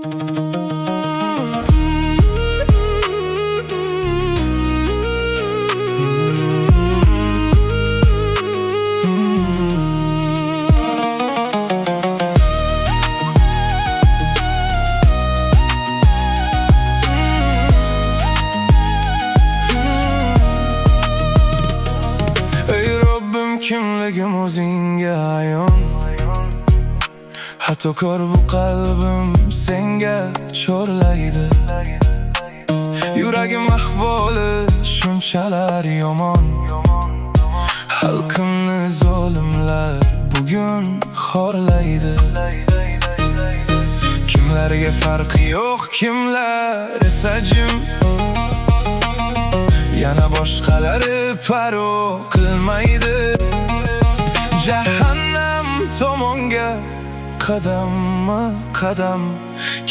Ey Robbim, kimligim o'zingga ayon. Xatokor bu qalbim senga chorlaydi. Yuragim ahvoli shunchalar yomon. Xalqimni zolimlar bugun xorlaydi. Kimlarga farqi yo'q, kimlar esa jim. Yana boshqalari parvo qilmaydi. Jahannam tomonga qadamma qadam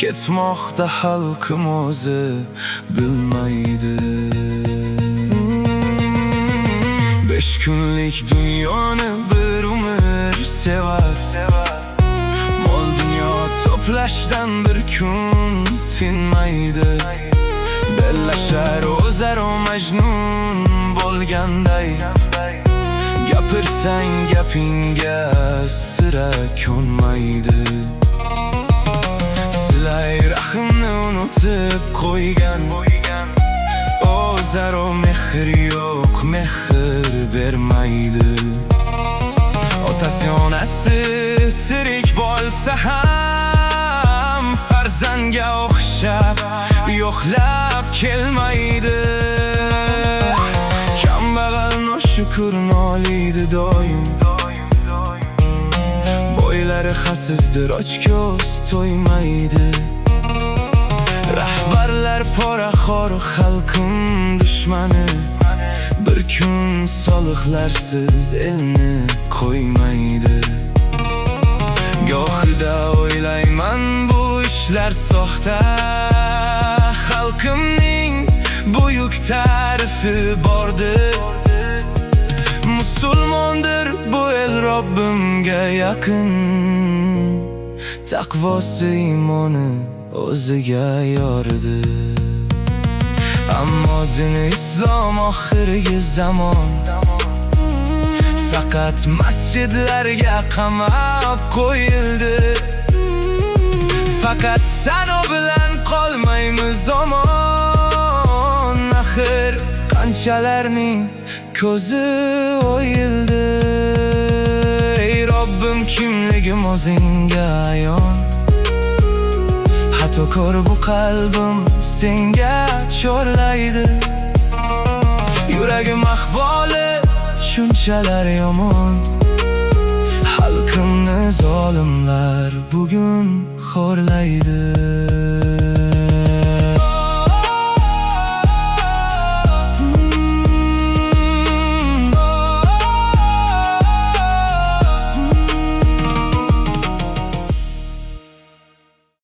ketmoqda xalqim, o'zi bilmaydi. 5 kunlik dunyoni bir umr sevar. Mol dunyo to'plashdan bir kun tinmaydi. Bellashar o'zaro majnun bo'lganday. Gapirsang gapingga sira ko'nmaydi. Silai rahimni unutib qo'ygan. O'zaro mehr yo'q, mehr bermaydi. Otasi, onasi tirik bo'lsa ham, farzandga o'xshab yo'qlab kelmaydi. Kambag'al noshukur noliydi doim. Boylari xasisdir, ochko'z, to'ymaydi. Rahbarlar poraxo'r, xalqim dushmani. Bir kun soliqlarsiz elni qo'ymaydi. Gohida o'ylayman, bu ishlar soxta. Xalqimning buyuk tarifi bordir. Musulmondir bu el, Robbimga yaqin. Taqvosi, iymoni o'ziga yordir. Ammo dini islom oxirgi zamon faqat masjidlarga qamab qo'yildi. Faqat sano bilan qolmaymiz omon. Axir qanchalarning ko'zi o'yildi. Ey Robbim, kimligim o'zingga ayon. Xatokor bu qalbim senga chorlaydi. Yuragim ahvoli shunchalar yomon. Xalqimni zolimlar bugun xorlaydi.